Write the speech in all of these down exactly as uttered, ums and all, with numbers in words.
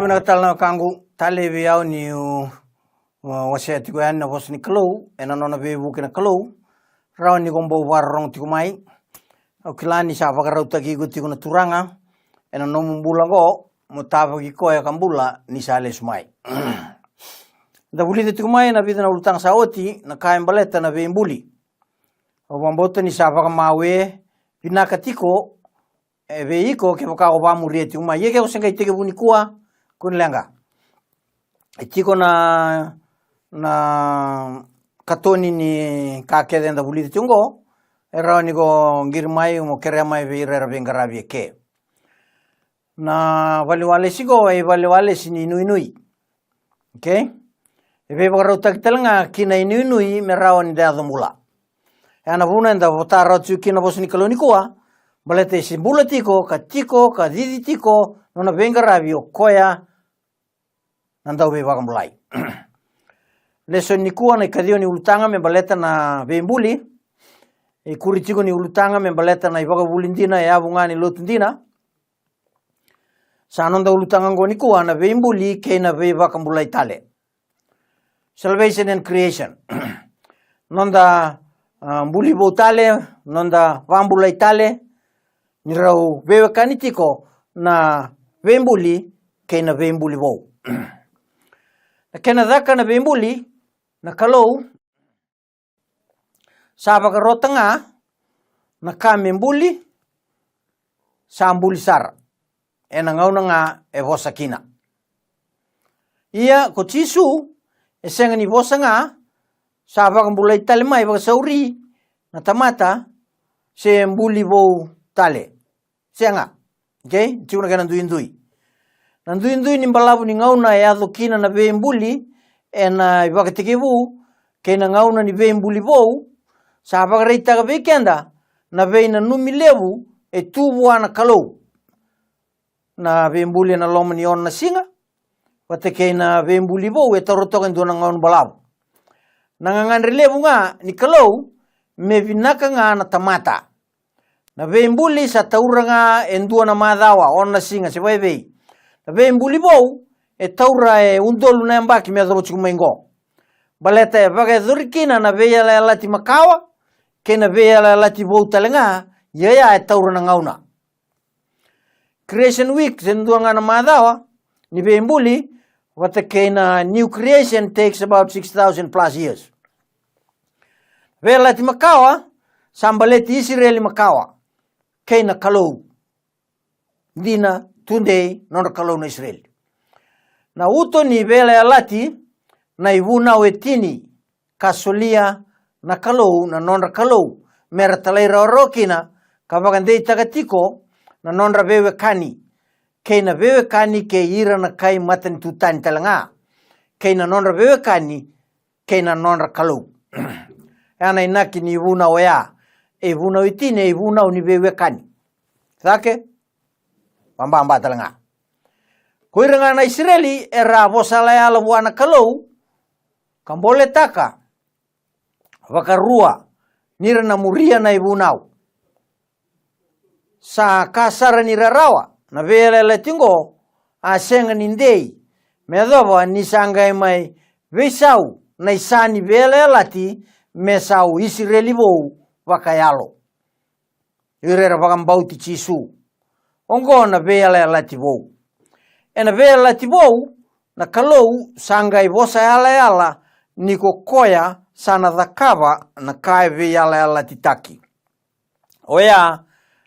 Vinaka tale na wekaqu, talei vei au niu, uh, wasea tiko yani na vosa ni Kalou ena nona veivuke na Kalou. Rawa ni ko bau vakarorogo tiko mai. Au kila ni sa vakarautaki iko tiko na Turaga ena nomu bula oqo, mo tavaki koya ka bula ni sa lesu mai. Da vulica tiko mai ena vica na ulutaga sa oti na ka e baleta na veibuli. Au vakabauta ni sa vakamawe vinaka tiko e vei iko kevaka o vakamuria tiko mai. Ia ke o se qai tekivu nikua, kua ni leqa. E tiko na, na katoni ni ka kece eda vulica tiko oqo. E rawa ni ko qiri mai mo kerea mai vei ira era veiqaravi eke. Na valewalesi oqo e valewalesi ni inuinui. Okay? E veivakarautaki tale ga ki na inuinui me rawa ni da yaco bula. E a na vuna eda vota rawa tiko kina na vosa ni Kalou nikua, baleta e se bula tiko, ka tiko, ka cici tiko nona veiqaravi o koya na dauveivakabulai. Lesoni nikua na ikaciwa ni ulutaga me baleta na veibuli. E kuri tiko ni ulutaga me baleta na ivakavuvuli dina e yavu ga ni lotu dina. Sa noda ulutaga oqo nikua na veibuli kei na veivakabulai tale. Salvation and creation. Noda, ah, buli vou tale, noda vakabulai tale, ni rau veiwekani tiko na veibuli kei na veibuli vou. Na kena caka na veibuli, na Kalou sa vakarota ga na ka me buli, sa buli sara. Ena gauna ga e vosa kina. Ia ko Jisu e sega ni vosa ga, sa vakabulai tale mai vakasauri na tamata, se buli vou tale. Sega. Okay? Tiko na kena duidui. Na duidui ni balavu ni gauna e yaco kina na veibuli ena ivakatekivu kei na gauna ni veibuli vou, sa vakaraitaka vei keda na veinanumi levu e tu vua na Kalou. Na veibuli ena loma ni ono na siga, vata kei na veibuli vou e taura toka e dua na gauna balavu. Na gagadre levu ga ni Kalou me vinaka ga na tamata. Na veibuli sa taura ga e dua na macawa, ono na siga se vakaevei. Na veibuli vou e taura e udolu na yabaki me yacova tiko mai oqo. Baleta e vakayacori kina na veiyalayalati makawa kei na veiyalayalati vou tale ga, ia ya e taura na gauna. Creation Week, se dua ga na macawa ni veibuli, vata kei na new creation takes about six thousand plus years. Veiyalayalati makawa sa baleti Isireli makawa kei na Kalou dina tudei, nodra Kalou na Isireli. Na uto ni veiyalayalati na ivunau e tini, ka solia na Kalou na nodra Kalou mera talairawarawa kina, ka vakadeitaka tiko na nodra veiwekani, kei na veiwekani kei ira na kai matanitu tani tale ga, kei na nodra veiwekani kei na nodra Kalou. E a na inaki ni ivunau oya, e ivunau e tini, e ivunau ni veiwekani. Cake? Vababa tale ga. Ko ira ga na Isireli era a vosa yalayala vua na Kalou, ka boletaka vakarua ni ra na muria na ivunau. Sa ka sara ni rarawa na veiyalayalati oqo, a sega ni dei, me yacova ni sa qai mai veisau na isa ni veiyalayalati me sa o Isireli vou vakayalo. Ira era vakabauti Jisu. Oqo na veiyalayalati vou. Ena veiyalayalati vou, na Kalou sa qai vosa yalayala ni ko koya sa na cakava na ka e veiyalayalatitaki. Oya,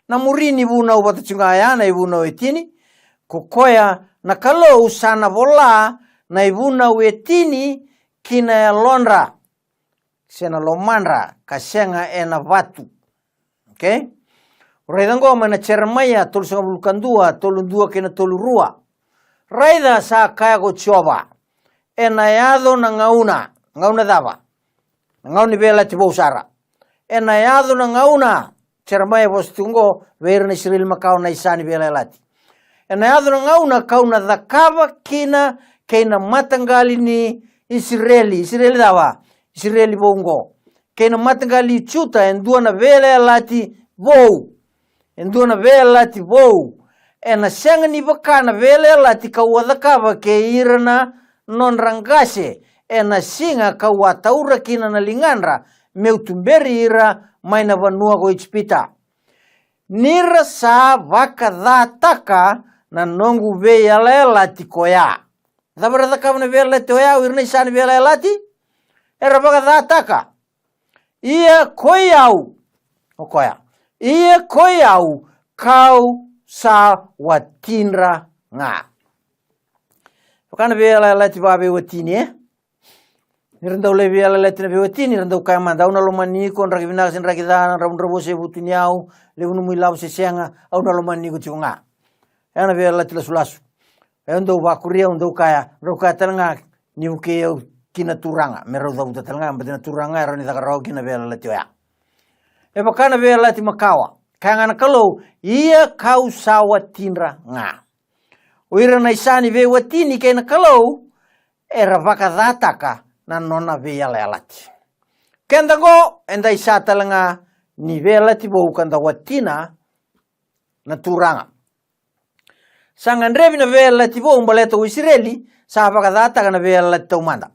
na muri ni vunau vata tiko ga ya na ivunau e tini, ko koya na Kalou sa na vola na ivunau e tini ki na yalodra, se na lomadra, ka sega ena vatu. Okay? Raica oqo mai na Jeremaia tolusagavulu ka dua, tolu dua kei na tolu rua. Raica sa kaya ko Jiova, ena yaco na gauna, gauna cava? Na gauna ni veiyalayalati vou sara. Ena yaco na gauna, Jeremaia vosa tiko oqo vei ira na Isireli makawa na isa ni veiyalayalati. Ena yaco na gauna kau na cakava kina kei na mataqali ni Isireli. Isireli cava? Isireli vou oqo. Kei na mataqali i Juta e dua na veiyalayalati vou. E dua na veiyalayalati vou. ena sega ni vaka na veiyalayalati ka'u a cakava kei ira na nodra qase ena siga ka'u a taura kina na ligadra me'u tuberi ira mai na vanua ko Ijipita. Ni ra sa vakacataka na noqu veiyalayalati koya. Cava era cakava na veiyalayalati oya, o ira na isa ni veiyalayalati? Era vakacataka. Ia koi au, o koya, ia koi au ka'u sa watidra ga. Vaka na veiyalayalati vakaveiwatini, e? Ni ra dau lai veiyalayalati na veiwatini, ra dau kaya mada, au na lomani iko, draki vinaka se draki ca, dravudravua se vutuniyau, levu nomu ilavo se sega, au na lomani iko tiko ga. E na veiyalayalati lasulasu. E dau vakuria, au dau kaya, drau kaya tale ga, ni vukei au ki na Turaga, me rau cavuta tale ga, baleta na Turaga e rawa ni caka rawa kina na veiyalayalati oya. E vaka na veiyalayalati makawa, kaya ga na Kalou, ia ka'u sa watidra ga. O ira na isa ni veiwatini kei na Kalou, era vakacataka na nona veiyalayalati. Keda qo, eda isa tale ga ni veiyalayalati vou ka da watina na Turaga. Sa gadrevi na veiyalayalati vou baleta o Isireli sa vakacataka na veiyalayalati taumada.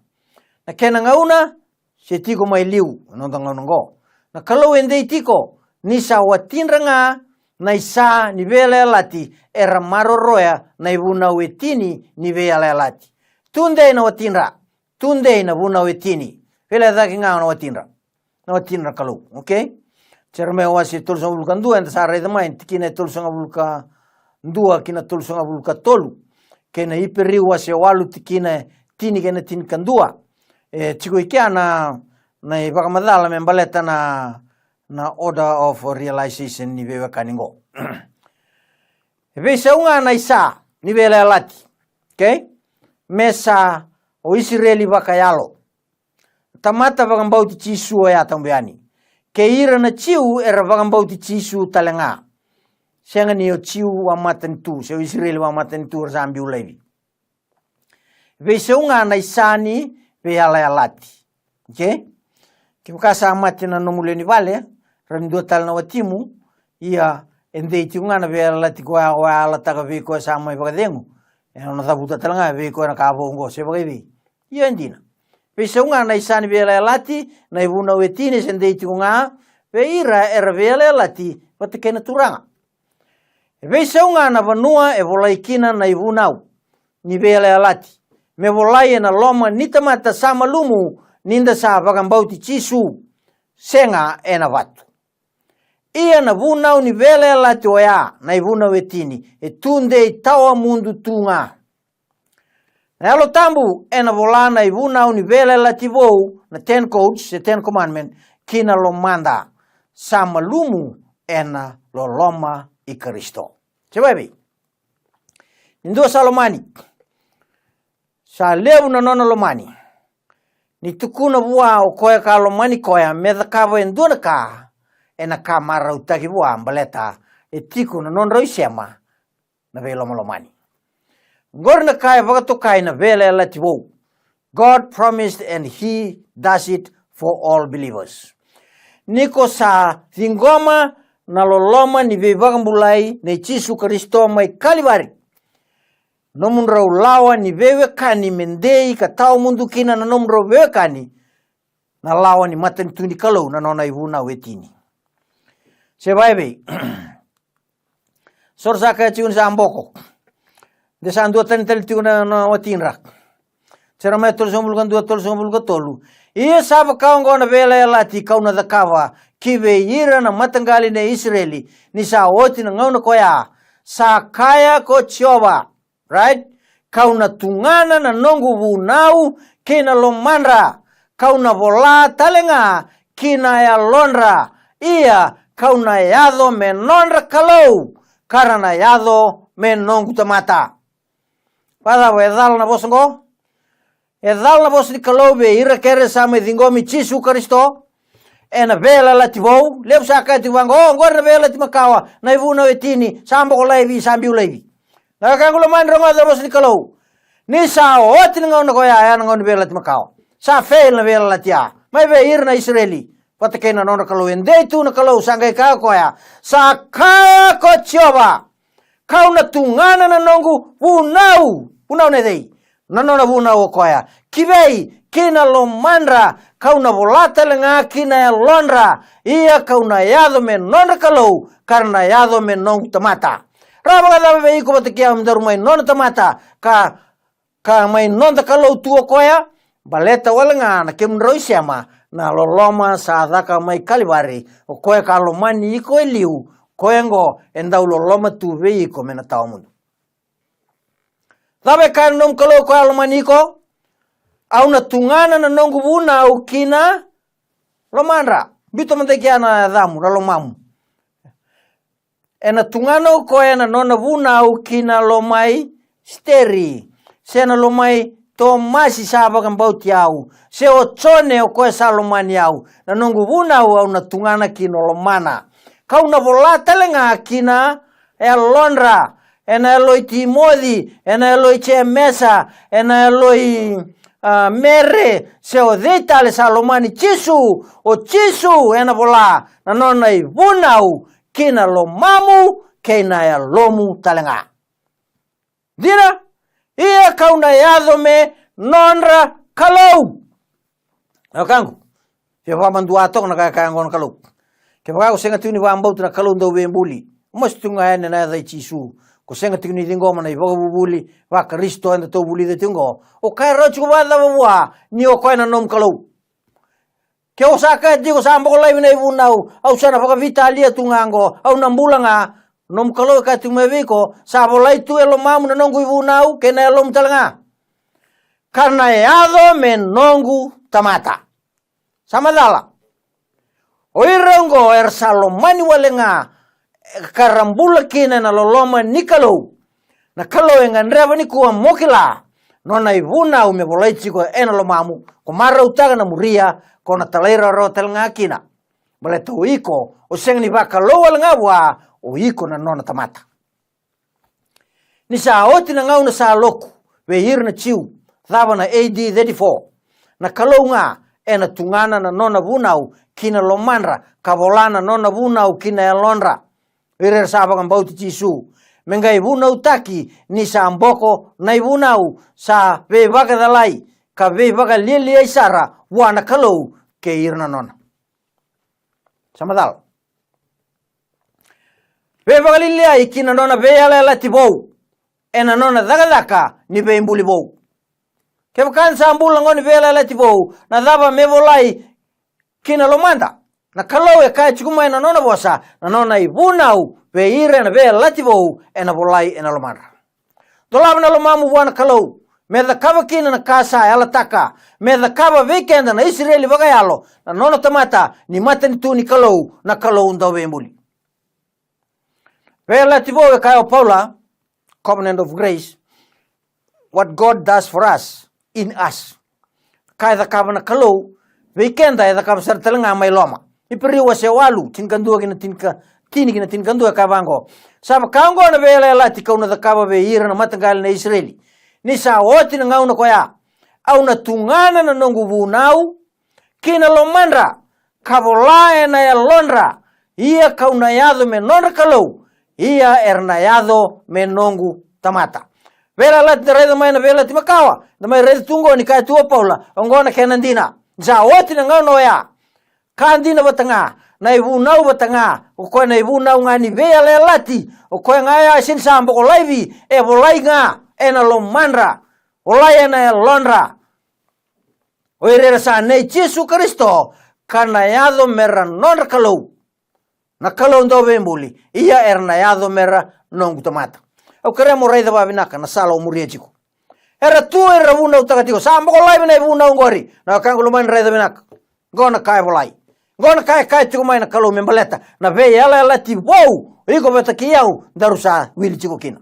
Na kena gauna, se tiko mai liu, na noda gauna qo. Na Kalou e dei tiko, ni sa watidra ga na isa ni veiyalayalati, era maroroya na ivunau e tini ni veiyalayalati. Tudei na watidra, tudei na vunau e tini. Veilecaki ga na watidra. Na watidra na Kalou, okay? Jeremaia wase tolusagavulu ka dua, eda sa raica mai, tikina e tolusagavulu ka dua ki na tolusagavulu ka tolu. Kei na Iperiu wase walu, tikina e tini kei na tinikadua. E tiko i kea na, na ivakamacala me baleta na, na order of realization ni veiwekani qo. E veisau ga na isa ni veiyalayalati, okay? Me sa o Isireli vakayalo. Tamata vakabauti Jisu oya tabu yani. Kei ira na Jiu era vakabauti Jisu tale ga. Sega ni o Jiu vakamatanitu, se o Isireli vakamatanitu era sa biu laivi. Veisau ga na isa ni veiyalayalati. Okay? Kevaka sa mate na nomu lewe ni vale, ra ni dua tale na watimu, ia e dei tiko ga na veiyalayalati koya o a yalataka vei koya sa mai vakacegu. E na cavuta tale ga vei koya na ka vou qo, se vakaivei. Ia e dina. Veisau ga na isa ni veiyalayalati, na ivunau e tini se dei tiko ga vei ira era veiyalayalati vata kei na Turaga. E veisau ga na vanua e volai kina na ivunau ni veiyalayalati, me volai ena loma ni tamata sa malumu ni da sa vakabauti Jisu, sega ena vatu. Ia na vunau ni veiyalayalati oya, na ivunau e tini, e tudei tawamudu tu ga. Na Yalo Tabu ena vola na ivunau ni veiyalayalati vou, na Ten Codes, se Ten Commandment, ki na lomada, sa malumu ena loloma i Karisito. Se vakaivei? Ni dua sa lomani, sa levu na nona lomani. Ni tukuna vua o koya ka lomani koya me cakava e dua na ka, ena ka marautaki vua baleta e tiko na nodrau isema na veilomalomani. Qori na ka e vakatokai na veiyalayalati vou. God promised and he does it for all believers. Ni ko sa ciqoma na loloma ni veivakabulai nei Jisu Karisito mai Kalivari, nomudrau lawa ni veiwekani me dei ka tawamudu kina na nomudrau veiwekani, na lawa ni matanitu ni Kalou, na nona ivunau e tini. Se vakaivei? So ra sa kaya tiko ni sa boko. De sa duatani tale tiko na, na watidra. Jeremaia tolusagavulu ka dua, tolusagavulu ka tolu. Ia sa vaka oqo na veiyalayalati ka'u na cakava ki vei ira na mataqali nei Isireli, ni sa oti na gauna koya, sa kaya ko Jiova, right? Ka'u na tugana na noqu vunau ki na lomadra, ka'u na vola tale ga ki na yalodra, ia ka'u na yaco me nodra Kalou, ka ra na yaco me noqu tamata. Vakacava, e cala na vosa oqo? E cala na vosa ni Kalou vei ira kece sa mai ciqomi Jisu Karisito ena veiyalayalati vou? Levu sa kaya tiko vaqo, o, oqori na veiyalayalati makawa, na ivunau e tini, sa boko laivi, sa biu laivi. Na wekaqu lomani, rogoca na vosa ni Kalou. Ni sa oti na gauna koya, ya na gauna ni veiyalayalati makawa. Sa fail na veiyalayalati ya mai vei ira na Isireli vata kei na nodra Kalou. E dei tu na Kalou, sa qai kaya o koya, sa kaya ko Jiova, Kau na tugana na noqu vunau. Vunau na cei? Na nona vunau o koya. Ki vei? Ki na lomadra. Kau na vola tale ga ki na yalodra. Ia kau na yaco me nodra Kalou, ka ra na yaco me noqu tamata. Ra vakacava vei iko vata kei au me daru mai nona tamata, ka, ka mai noda Kalou tu o koya? Baleta wale ga na kemudrau isema, na loloma sa caka mai Kalivari, o koya ka lomani iko e liu, koya oqo e dau loloma tu vei iko me na tawa mudu. Cava e kaya na nomu Kalou, o koya a lomani iko? Au na tugana na noqu vunau ki na lomadra. Biuta mada i kea na yacamu, na lomamu. Ena tugana o koya na nona vunau ki na lomai Siteri, se na lomai Tomasi sa vakabauti au, se o Jone o koya sa lomani au. Na noqu vunau au na tugana ki na lomana. Kau na vola tale ga ki na yalodra, ena yalo i Timoci, ena yalo i Jemesa, ena yalo i, a, Mere, se o cei tale sa lomani Jisu, o Jisu ena vola na nona ivunau ki na lomamu kei na yalomu tale ga. Dina, ia kau na yaco me nodra Kalou. Na wekaqu, via vakamadua toka na ka e kaya oqo na Kalou. Kevaka ko sega tiko ni vakabauta na Kalou Dauveibuli, masu tiko ga yani ena yaca i Jisu. Ko sega tiko ni ciqoma na ivakavuvuli vaKarisito eda tou vulica tiko oqo, o kaya rawa tiko vakacava vua ni o koya na nomu Kalou? Ke o sa kaya tiko, sa boko laivi na ivunau, au sa na vakaveitalia tu ga oqo, au na bula ga. Nomu Kalou e kaya tiko mai vei iko, sa volai tu e lomamu na noqu ivunau kei na yalomu tale ga, ka na yaco me noqu tamata. Sa macala. O ira oqo era sa lomani wale ga, ka ra bula kina ena loloma ni Kalou. Na Kalou e gadreva nikua mo kila, nona ivunau me volai tiko ena lomamu, ko marautaka na muria, ko na talairawarawa tale ga kina. Baleta o iko, o sega ni vakalou wale ga vua, o iko na nona tamata. Ni sa oti na gauna sa loku vei ira na Jiu, cava na A D thirty-four, na Kalou ga ena tugana na nona vunau ki na lomadra, ka vola na nona vunau ki na yalodra. O ira era sa vakabauti Jisu, me qai vunautaki ni sa boko na ivunau, sa veivakacalai ka veivakalialiai sara vua na Kalou kei ira na nona. Sa macala. Veivakalialiai ki na nona veiyalayalati vou, ena nona cakacaka ni veibuli vou. Kevaka eda sa bula oqo ni veiyalayalati vou, na cava me volai ki na lomada? Na Kalou e kaya tiko mai na nona vosa, na nona ivunau vei ira ena veiyalayalati vou ena volai ena lomadra. Dolava na lomamu vua na Kalou, me cakava kina na ka sa yalataka me cakava vei keda na Isireli vakayalo, na nona tamata ni matanitu ni Kalou, na Kalou Dauveibuli. Veiyalayalati vou e kaya o Paula, covenant of grace, what God does for us, in us. Ka e cakava na Kalou vei keda e cakava sara tale ga mai loma. Iperiu wase walu, tinikadua ki na tinika, tini ki na tinikadua e kaya vaqo: Sa vaka oqo na veiyalayalati kau na cakava vei ira na mataqali na Isireli ni sa oti na gauna ko ya. Au na tugana na noqu vunau ki na lomadra, ka vola ena yalodra, ia kau na yaco me nodra Kalou, ia era na yaco me noqu tamata. Veiyalayalati da raica mai na Veiyalayalati Makawa, da mai raica tu oqo ni kaya tu o Paula, oqo na kena dina. Sa oti na gauna oya. Ka dina vata ga, na ivunau vata ga, o koya na ivunau ga ni veiyalayalati, o koya ga ya e sega ni sa boko laivi, e volai ga ena lomadra, volai ena yalodra. O ira era sa nei Jisu Karisito, ka na yaco me ra nodra Kalou, na Kalou Dauveibuli, ia era na yaco me ra noqu tamata. Au kerea mo raica vakavinaka na sala o muria tiko. Era tu era vunautaka tiko, sa boko laivi na ivunau oqori. Na wekaqu lomani, raica vinaka. Qo na ka e volai. Qo na ka e kaya tiko mai na Kalou me baleta na veiyalayalati vou, o iko vata kei au daru sa wili tiko kina.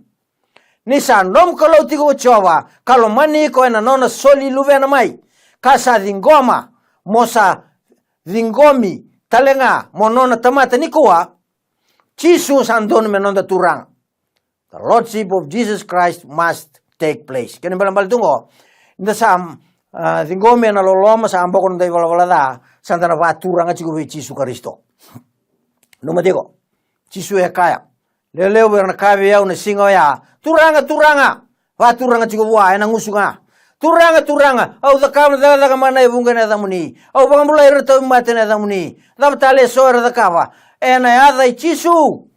Ni sa nomu Kalou tiko ko Jiova, ka lomani iko ena nona soli luvena mai, ka sa ciqoma mo sa ciqomi tale ga mo nona tamata nikua. Jisu sa donu me noda Turaga. The Lordship of Jesus Christ must take place. Kena ibalebale tu oqo, da sa, ah, ciqomi ena loloma, sa boko na noda ivalavala ca, sa da na vakaturaga tiko vei Jisu Karisito. Nanuma tiko, Jisu e kaya, Lewe levu era na kaya vei au na siga oya, "Turaga, Turaga, vakaturaga tiko vua ena gusu ga. Turaga, Turaga, au cakava na cakacaka mana e vuqa ena yacamuni. Au vakabulai ira na tauvimate ena yacamuni. Cava tale eso era cakava ena yaca i Jisu?"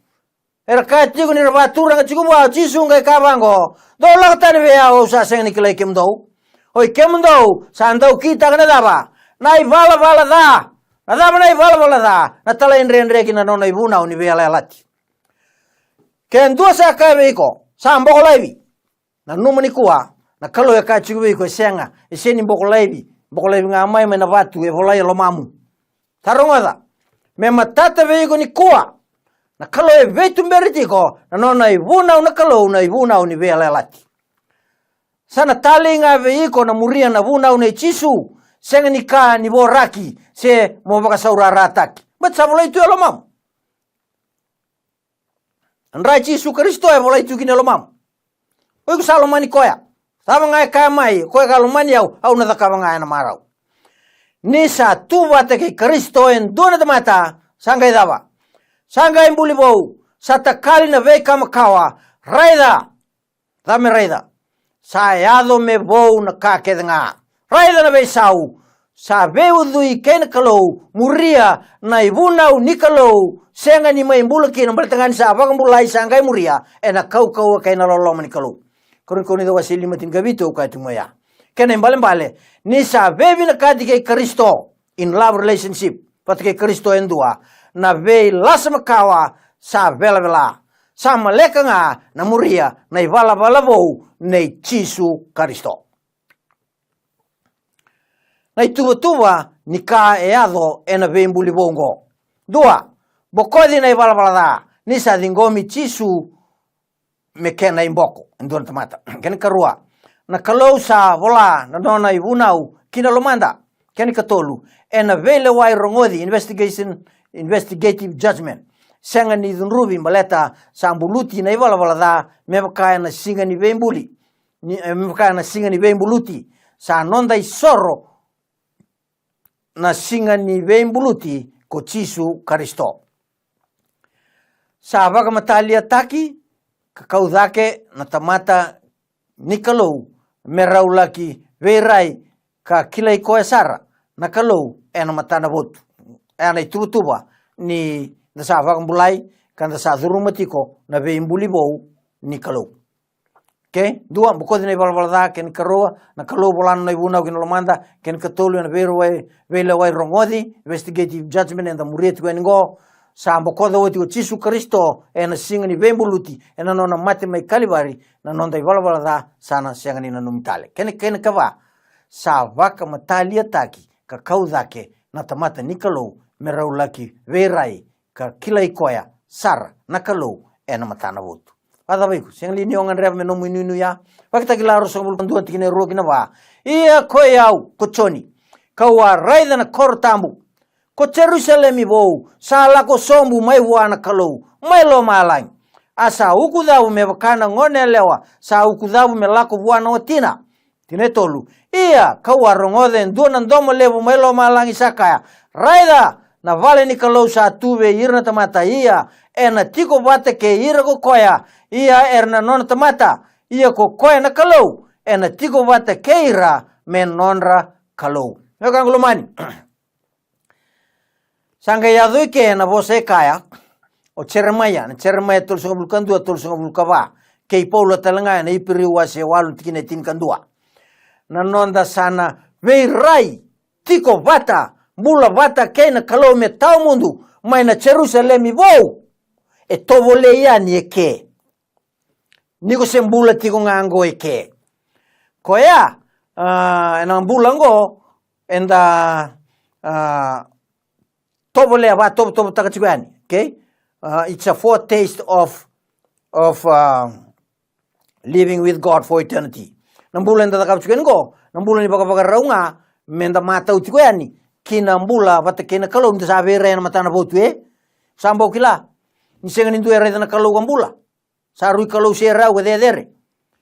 Era kaya tiko ni ra vakaturaga tiko vua. O Jisu qai kaya vaqo, "Dou lako tani vei au, au sa sega ni kilai kemudou. Oi kemudou sa dau kitaka na cava? Na ivalavala ca. Na cava na ivalavala ca? Na talaidredre ki na nona ivunau ni veiyalayalati." Ke dua sa kaya vei iko, "Sa boko laivi." Nanuma nikua, na Kalou e kaya tiko vei iko, "E sega, e sega ni boko laivi. Boko laivi ga mai, mai na vatu e volai e lomamu." Sa rogoca, me matata vei iko nikua, na Kalou e veituberi tiko na nona ivunau na Kalou, na ivunau ni veiyalayalati. Sa na talei ga vei iko na muria na vunau nei Jisu, sega ni ka ni voraki se mo vakasaurarataki. But sa volai tu e lomamu. Na dra i Jisu Karisito e volai tu kina e lomamu. O iko sa lomani koya. Cava ga e kaya mai, koya ka lomani au, au na cakava ga ena marau. Ni sa tu vata kei Karisito e dua na tamata, sa qai cava? Sa qai buli vou, sa takali na veika makawa. Raica, cava me raica? Sa yaco me vou na ka kece ga. Raica na veisau, sa veiucui kei na Kalou, muria na ivunau ni Kalou, sega ni mai bula kina, baleta ga ni sa vakabulai, sa qai muria ena kaukauwa kei na loloma ni Kalou. Korinito wase lima tinikavitu, au kaya tu mai ya. Kena ibalebale, ni sa veivinakati kei Karisito, in love relationship, vata kei Karisito e dua, na veilasa makawa sa velavela. Sa maleka ga na muria na ivalavala vou nei Jisu Karisito. Na ituvatuva ni ka e yaco ena veibuli vou oqo. Dua, bokoci na ivalavala ca ni sa ciqomi Jisu me kena iboko e dua na tamata. Kena ikarua, na Kalou sa vola na nona ivunau ki na lomada. Kena ikatolu, ena veilewai rogoci, investigation, investigative judgment. Sega ni cudruvi baleta sa buluti na ivalavala ca me vaka ena siga ni veibuli. Ni, eh, me vaka ena siga ni veibuluti. Sa noda isoro na siga ni veibuluti ko Jisu Karisito. Sa vakamataliataki ka kau cake na tamata ni Kalou me rau laki veirai ka kilai koya sara na Kalou ena matana votu. Ena ituvatuva ni da sa vakabulai ka da sa curuma tiko na veibuli vou ni Kalou. Okay? Dua, bokoci na ivalavala ca. Kena ikarua, na Kalou vola na nona ivunau ki na lomada. Kena ikatolu, ena veilewai, veilewai rogoci, investigative judgment, eda muria tiko yani oqo. Sa bokoca oti ko Jisu Karisito ena siga ni veibuluti, ena nona mate mai Kalivari, na noda ivalavala ca sa na sega ni nanumi tale. Kena, kena ikava, sa vakamataliataki ka kau cake na tamata ni Kalou me rau laki veirai ka kilai koya sara na Kalou ena matana votu. Vakacava iko? Sega li ni o gadreva me nomu inuinui ya? Vakatakila ruasagavulu ka dua, tikina e rua ki na va. Ia koi au ko Joni, kau a raica na koro tabu, ko Jerusalemi vou, sa lako sobu mai vua na Kalou mai lomalagi. A sa ukucavu me vaka na gone yalewa sa ukucavu me lako vua na watina. Tikina e tolu. Ia kau a rogoca e dua na domo levu mai lomalagi sa kaya, raica, na vale ni Kalou sa tu vei ira na tamata, ia ena tiko vata kei ira ko koya, ia era na nona tamata, ia ko koya na Kalou ena tiko vata kei ira me nodra Kalou. Meu ka qulumani. Sa qai yaco i ke na vosa e kaya o Jeremaia, na Jeremaia tolusagavulu ka dua, tolusagavulu ka va, kei Paula tale ga ena Iperiu wase walu, tikina e tinikadua. Na noda sa na veirai tiko vata, bula vata kei na Kalou me tawa mudu mai na Jerusalemi vou e tovolei yani e ke. Ni ko se bula tiko ga oqo e ke. Koya, ah, ena bula oqo eda, ah, tovolea, vakatovotovotaka tiko yani, okay? Ah, it's a foretaste of, of, ah, living with God for eternity. Na bula eda cakava tiko yani oqo, na bula ni vakavakarau ga, meda matau tiko yani ki na bula vata kei na Kalou, nida sa veirai ena matana votu, e? Sa bau kila ni sega ni dua e raica na Kalou ka bula. Sa rui Kalou se rau ka cecere.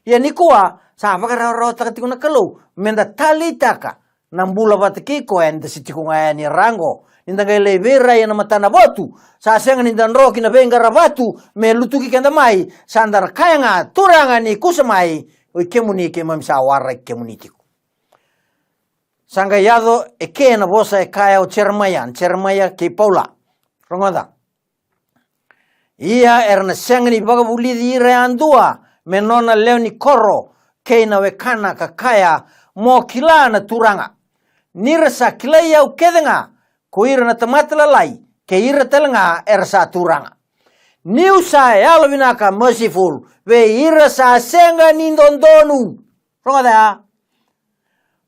Ia nikua sa vakarawarawataka tiko na Kalou meda taleitaka na bula vata kei koya ni da se tiko ga yani e ra qo. Ni da qai lai veirai ena matanavotu, sa sega ni da dro ki na veiqaravatu me lutuki keda mai, sa da na kaya ga, Turaga, ni kusa mai, o i kemuni keimami sa waraki kemuni tiko. Sa qai yaco e ke na vosa e kaya o Jeremaia, Jeremaia kei Paula. Rogoca. Ia era na sega ni vakavulici ira yadua me nona lewe ni koro kei na wekana ka kaya, Mo kila na Turaga. Ni ra sa kilai au kece ga ko ira na tamata lalai, kei ira tale ga era sa turaga. Niu sa yalovinaka, merciful, vei ira sa sega ni dodonu. Rogoca ya.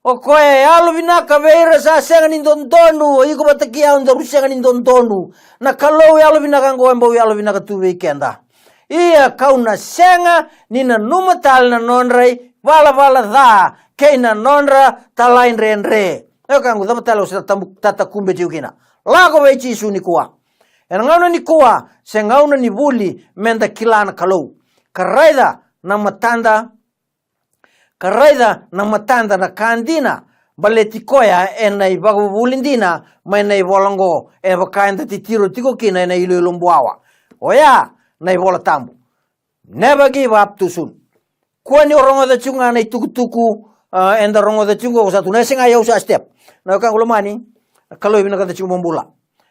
O koya e yalovinaka vei ira sa sega ni dodonu, o iko vata kei au daru sega ni dodonu. Na Kalou yalovinaka oqo e bau yalovinaka tu vei keda. Ia kau na sega ni nanuma tale na nodra ivalavala ca kei na nodra talaidredre. E wekaqu, cava tale o se tabu-, tatakube tiko kina? Lako vei Jisu nikua. Ena gauna nikua se gauna ni vuli me da kila na Kalou, ka raica na matada ka raica na matada na ka dina, baleti koya ena ivakavuvuli dina mai na ivola oqo, e vaka eda titiro tiko kina ena iloilo buawa. Oya na iVola Tabu. Never give up too soon. Kua ni o rogoca tiko ga na itukutuku, ah, eda rogoca tiko oqo, sa tu na yasa ga i au sa step. Na wekaqu lomani, na Kalou e vinakata tiko mo bula.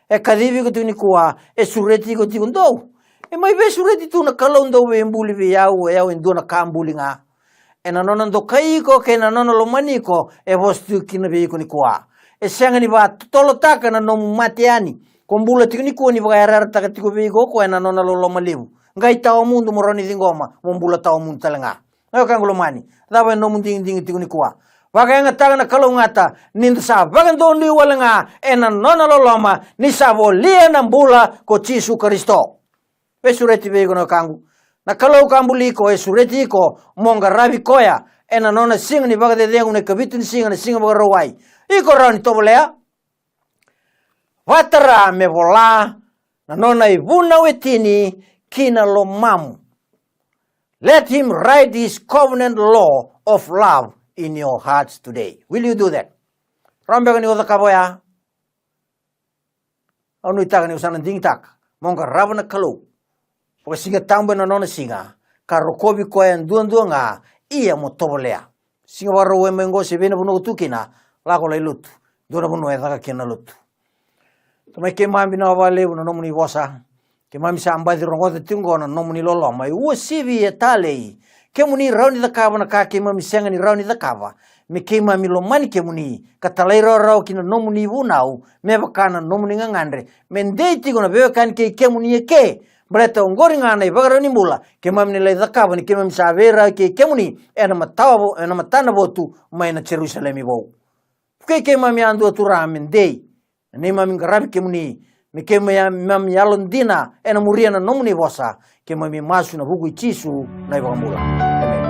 E kacivi iko tiko nikua, e sureti iko tiko, dou. E mai veisureti tu na Kalou dau veibuli vei au, e au e dua na ka buli ga. Ena nona dokai iko kei na nona lomani iko, e vosa tiko kina vei iko nikua. E sega ni vakatotolotaka na nomu mate yani. Ko bula tiko nikua ni vakayarayarataka tiko vei iko o koya na nona loloma levu. Qai tawamudu mo rawa ni ciqoma, mo bula tawamudu tale ga. Na wekaqu lomani, cava e nomu digidigi tiko nikua? Vakayagataka na kalougata ni da sa vakadonui wale ga ena nona loloma, ni sa volia na bula ko Jisu Karisito. Veisureti vei iko na wekaqu. Na Kalou ka buli iko e sureti iko mo qaravi koya ena nona siga ni vakacecegu, na ikavitu ni siga, na Siga Vakarauwai. Iko rawa ni tovolea. Vatara me vola na nona ivunau e tini ki na lomamu. Let him write his covenant law of love in your hearts today. Will you do that? Rawa beka ni o cakava oya? Au nuitaka ni o sa na digitaka mo qarava na Kalou. Vakasiga Tabu ena nona siga, ka rokovi koya duadua ga, ia mo tovolea. Siga Vakarauwai mai oqo, se vei na vanua o tu kina, lako lai lotu. Dua na vanua e caka kina na lotu. Tamai keimami, vinaka vakalevu na nomuni vosa. Keimami sa baci rogoca tiko oqo na nomuni loloma e uasivi, e talei. Kemuni rawa ni cakava na ka keimami sega ni rawa ni cakava. Me keimami lomani kemuni ka talairawarawa ki na nomuni vunau, me vaka na nomuni gagadre, me dei tiko na veiwekani kei kemuni eke. Baleta oqori ga na ivakarau ni bula keimami na lai cakava ni keimami sa veirawa kei kemuni ena matawa vo-, ena matanavotu mai na Jerusalemi Vou. Vukei keimami yadua, Turaga, me dei na neimami qaravi kemuni, me keimami yalodina ena muria na nomuni vosa. Keimami masu ena vuku i Jisu na iVakabula. Emeni.